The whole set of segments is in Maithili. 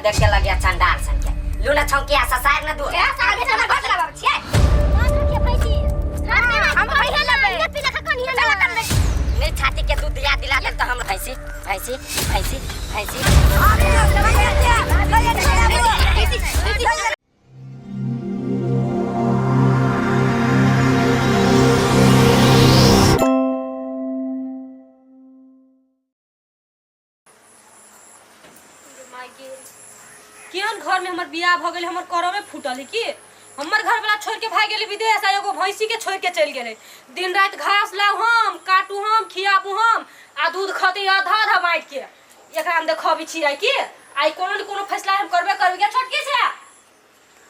देख के लगिया चंडाल सन के लूना छौकी आ ससार न दू ए साले हमर घर चलाबै छियै हम पैसा लेबै चला कर ले नहीं छाती के दूध दिया दिला दे तो हम भैंसी भैंसी भैंसी भैंसी। केहन घर में हमर बियाह भ गेलै, हमर करमे फूटल है की? हमर घर वाला छोड़ के भाग गेलै विदेश आ एगो भैंसी के छोड़ के चलि गेलै। दिन राति घास लाउ हम, काटू हम, खियाबू हम आ दूध खतै आधा आधा बाँटि के। एकरा हम देखबै छियै की आइ कोनो ने कोनो फैसला हम करबे करबै। गे छोटकी छै,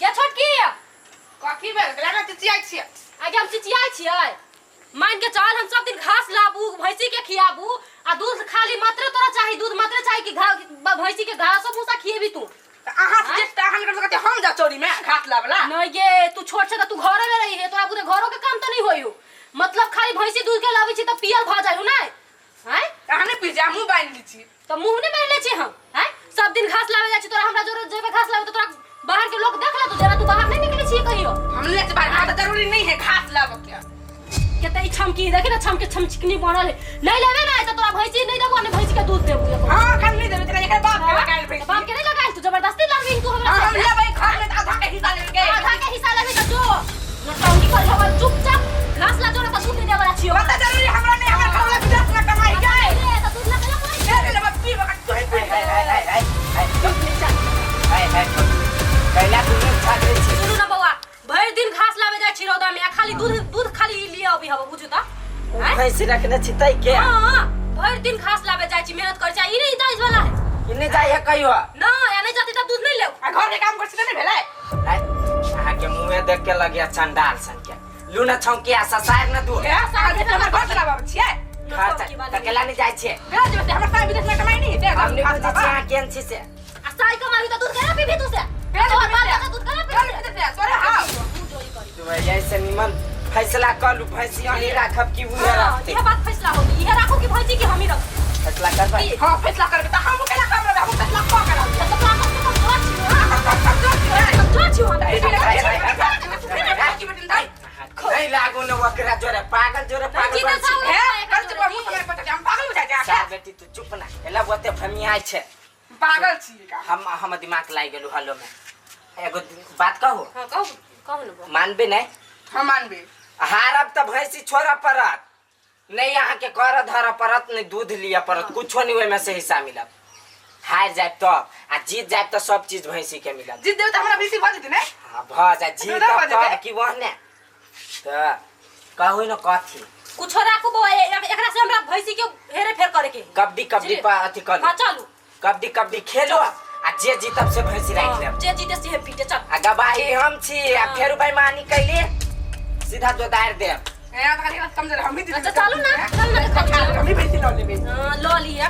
गे छोटकी। कथी भेल? लागल चिचियाइ छियै। आगे हम चिचियाइ छियै? मान के चल हम सब दिन घास लाबू, भैंसी के खियाबू आ दूध खाली मात्र तोरा चाही, दूध मात्र चाही कि भैंसी के घासो भूसा खिएबी तू? तऽ अहाँ से जे तऽ अहाँ निकल सकते, हम जा चोरी में घास लाबला। नहीं गे, तू छोट छे तऽ तू घरे में रही है, तोरा बुझे घरो के काम तऽ नहीं होई हो। मतलब खाली भैंसी दूध के लाबै छी तऽ पियल भऽ जाइ हो नहीं? हैं? अहाँ नहीं पी जा, मुंह बान्हि लै छी। तऽ मुंह नहीं बान्हि लै छी हम? हैं? सब दिन घास लाबै जाइ छी तोरा हमरा जोरे जेबे घास लाबै तऽ तोरा बाहर के लोग देख लेतो, जेना तू बाहर नहीं निकले छी कहियो। हम नहीं जाइ बाहर, हमरा तऽ जरूरी नहीं है घास लाबऽ के। के तऽ ई छमकी देखी ना, छमके छमचिकनी बनल है। नहीं लेबे ना तऽ तोरा भैंसी नहीं देबो, नहीं भैंसी के दूध देबो एको। हाँ, एखन नहीं देबै, तेरा एकर बाप के लगायल भैंसी। बाप के नहीं लगायल, तू जबरदस्ती लड़बी तू हमरा हाँ, हम से। लेबै घर में तऽ आधा के हिस्सा लेबै। आधा के हिस्सा लेबी तऽ जो नौटंकी कर हमर, चुपचाप घास ला जो ना तऽ दूध नहीं देबला छियो। बता जरूरी हमरा नहीं, हमर घरवाला विदेश में कमाई गए। ले तऽ दूध ला के पड़ै। ले ले, पीब तू ही पी। हाय हाय हाय हाय हाय हाय हाय, कैला तू छाकरे छी? सुनू ना बौआ, भरि दिन घास लाबे जाइ छी रौदा में आ खाली दूध दूध खाली ई लिए अभी हबो, बुझू तऽ। ओ भैंसी रखने छी तै के? हाँ, भरि दिन घास लाबे जाइ छी, मेहनत करै छी आ ई नहीं जाइ वाला है। ई नहीं जाइ है कहियो? ना, या नहीं जाती तऽ दूध नहीं लेब। आ घर के काम कर छी तऽ नहीं भेलै? हाय, अहाँ के मुँहे देख के लगिया चंडाल सन के लूना छौकी आ ससार न दू। ए साले हमर घर चलाबै छियै। घर त केला नहीं जाइ छियै? केना जेबै? हमर साई विदेश में कमाई नहीं हेतै। हम नहीं बुझै छियै अहाँ केहन छी से। आ साई कमाबी तऽ दूध केना पीबी तू से? तोहर बाप दादा दूध केना पीबी? चल तोरे हाउ। मुँह जोरी करी। तू ऐसे निमन फैसला कर लू, भैंसी अहीं राखब कि उहे हाँ, रखते? इहे बात फैसला होती, इहे राखू कि भैंसी की हम ही रखते। फैसला करबै? हां, फैसला करबै तऽ हम केना काम रहबै? हम फैसला कऽ के रहबै। तऽ तोरा कम से कम जोर छियौ, कमजोर छियौ हम। नहीं लागू न ओकरा जोरे, पागल जोरे पागल जीते बन छी। साउ। सार बेटी, तू चुप ना, एला ओते फमियाइ छै। पागल छी। हम दिमाग लागि गेलु हलो में। एगो बात कहू? हाँ, कहू, कहू ने बौआ। मानबे नहीं? हम मानबे। हारब तऽ भैंसी छोड़ऽ पड़त, नहीं अहाँके कर धरऽ पड़त, नहीं दूध लिअ पड़त, कुछो नहीं ओहिमे से हिस्सा मिलत। हारि जायब तब आ जीत जायब तऽ सब चीज भैंसी के मिलत। जीत देबै तऽ हमरा भैंसी भऽ जेतै ने? हाँ, भऽ जाय। दूधो भऽ जीतब जेतै? तब कि ओहने तऽ कहू ने कथी? कुछो राखू बौआ, एकरा से हमरा भैंसी के हेरे फेर करे के है। कबड्डी कबड्डी बुझलियै? पर अथी करू। हाँ, चलू। कबड्डी कबड्डी खेलो आ जे जीतब से भैंसी राखि लेब। जे जीते से पीटे, चल। आ गवाही हम छी आ हाँ। फेर बेईमानी कैली सीधा दोदारि देब। अच्छा चलू ना, चलू ना, देखो। हम ही भैंसी लऽ लेबै। हाँ, लऽ लिअ।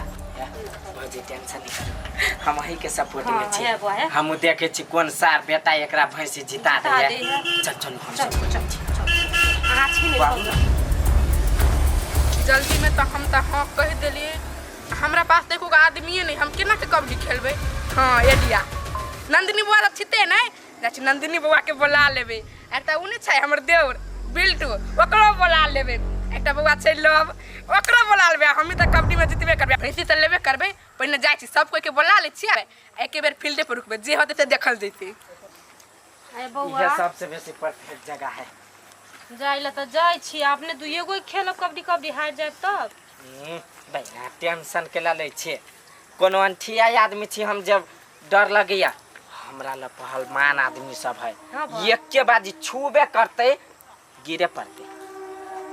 भौजी, टेंशन नहीं करू, हम अही के सपोर्ट में हाँ, छी। है बुआ, है। हम देखे छी कोन सार बेटा एकरा भैंसी जिता जिता दैया। दैया। चल चलू हम चल सब। चल चल, अहाँ छी ने। बाबू। जल्दी में तऽ हम तऽ हाँ कहि देलियै। हमरा पास तऽ एको आदमिए नहि, हम केना के कबड्डी खेलबै? हाँ, एलिया नंदिनी बौआ तऽ छिते नहि जाइ छी, नंदिनी बौआके बोला लेबै। एकटा ओ नहि छै हमर देवर बिल्टू, ओकरो बोला लेबै। एकटा बौआ छै लव, ओकरो बोला लेबै। हमही तऽ कबड्डीमे जितबे करबै, भैंसी तऽ लेबे करबै। पहिने जाइ छी, सब कोइके बोला लै छियै, एके बेर फील्डे पर रुकबै, जे होतै से देखल जैतै। अरे बौआ, इहे सबसे बेसी परफेक्ट जगह है। जाइ लए तऽ जाइ छी, अपने दुइए गो खेलब कबड्डी कबड्डी, हारि जायब तब। भैया, टेंशन केला लै छियै? कोनो अनठिया आदमी छी हम जब डर लगैया? हमरा लग पहलवान आदमी सब है। हाँ बा। एके बाजी छूबे करतै, गिरे पड़तै।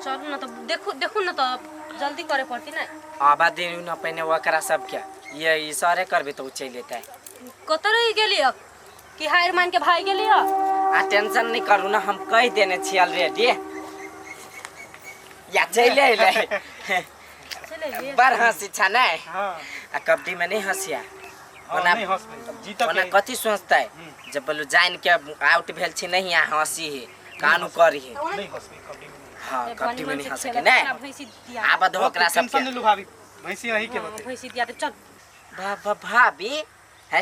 चलू ना तऽ देखू, देखू ना तऽ जल्दी करे पड़ती ने। आबा दियौ न पहिने ओकरा सबके, ये इशारे करबै तऽ ओ चलि एतै। कतऽ रहि गेली अब कि हारि मान के भागि गेली हँ? आ टेंशन नहीं करू ना, हम कहि देने छी ऑलरेडी, या चलि अयलै। चलि अयलियै। बड़ हँसी छ नै? हाँ। आ कबड्डी में नहीं हँसिया। हाँ, ओना नहीं हंसबै जीतऽ ओना के। कथी सोचतै जब बोलू जान के आउट भेल छी नहीं आ हँसी है कानू करी है। नहीं हंसबै कबड्डी में। हाँ, कबड्डी में बनी नहीं मन हंस से सके खेलब, नै। तोरा भैंसी दिया। आब दो ओकरा टेंशन सबके। नहीं लू भाभी, भैंसी अहीं के हाँ, होतै। भैंसी दिया दे, चल। भा भा भाभी है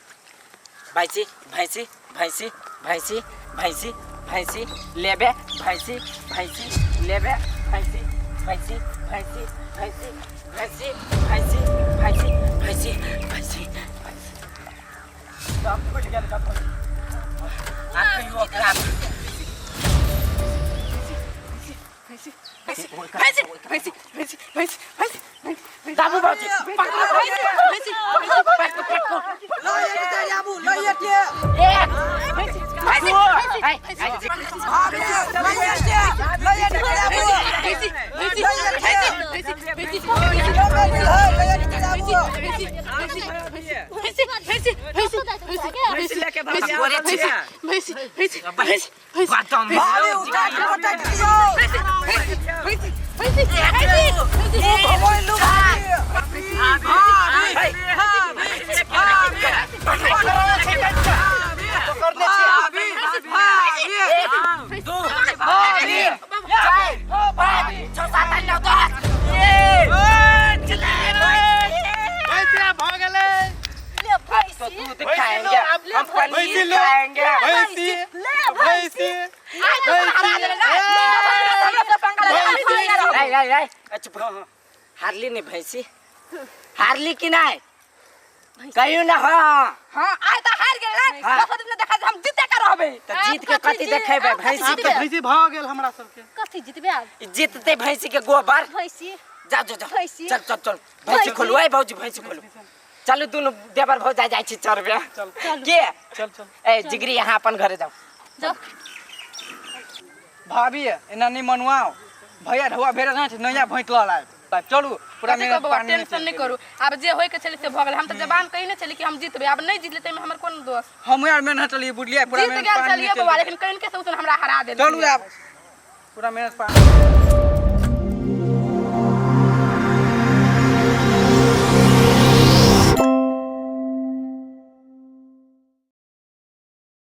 भैंसी भैंसी भैंसी भैंसी भैंसी भैंसी लेबे भैंसी भैंसी लेबे भैंसी भैंसी भैंसी भैंसी भैंसी भैंसी भैंसी भैंसी भैंसी भैंसी दम फूटि गेल दम फूटि आब कहियो ओकरा भैंसी भैंसी भैंसी भैंसी भैंसी भैंसी दाबू बाबूजी पकड़ो भैंसी पटको पटको आबू लइए के एक दू ऐ, ऐ, लइए के आबू भैंसी भैंसी भैंसी भैंसी भैंसी भैंसी भैंसी भैंसी लेके भाग गोरे छिया। भैंसी भैंसी भैंसी बातम भाभी उठा के पटक दियो भैंसी भैंसी भैंसी लू भाभी दू तीन चार पाँच छः सात आठ नौ दस ये भैंसिया भऽ गेलै तो दूध खाएंगे हम भैंसी पनीर ले। खाएंगे भैंसी भैंसी ऐ ऐ ऐ ए, चुप रहो। हारली नहीं भैंसी हारली कि नहीं कहियो ना हाँ हां आइ त हार गेल ना हाँ। दोसर दिन देखा हम जीते के रहबे तो जीत के कथी देखेबे भैंसी आब तऽ भैंसी भऽ गेल हमरा सबके कथी जितबे आब जीतते भैंसी के गोबर भैंसी जाओ जाओ जाओ भैंसी। चल चल चल भैंसी खोलू ऐ भौजी भैंसी खोलू चलू दुनू देवर भौजा जाइ छी चरबे के चल चल ए जिगरी यहाँ अपन घरे जाओ जाओ भाभी एना नहीं मनवाओ भैया ढौआ भेड़ ना नैया भैंट लऽ लायब चलू पूरा कथी मेहनत कहबो बौआ, पानी में टेंशन चलि नहीं गेल। करू आब जे होय के छलै से भऽ गेल हम तऽ जबान कहिने छली कि हम जीतबै आब नहीं जीतले ताहिमे हमर कोन दोष हमहूँ आर मेहनत चलिए बुझलियै पूरा जीत मेहनत गेल पानी में छलियै चलि बौआ गेल। लेकिन कहिन के से उसने हमरा हरा देलकै चलू आब पूरा मेहनत पानी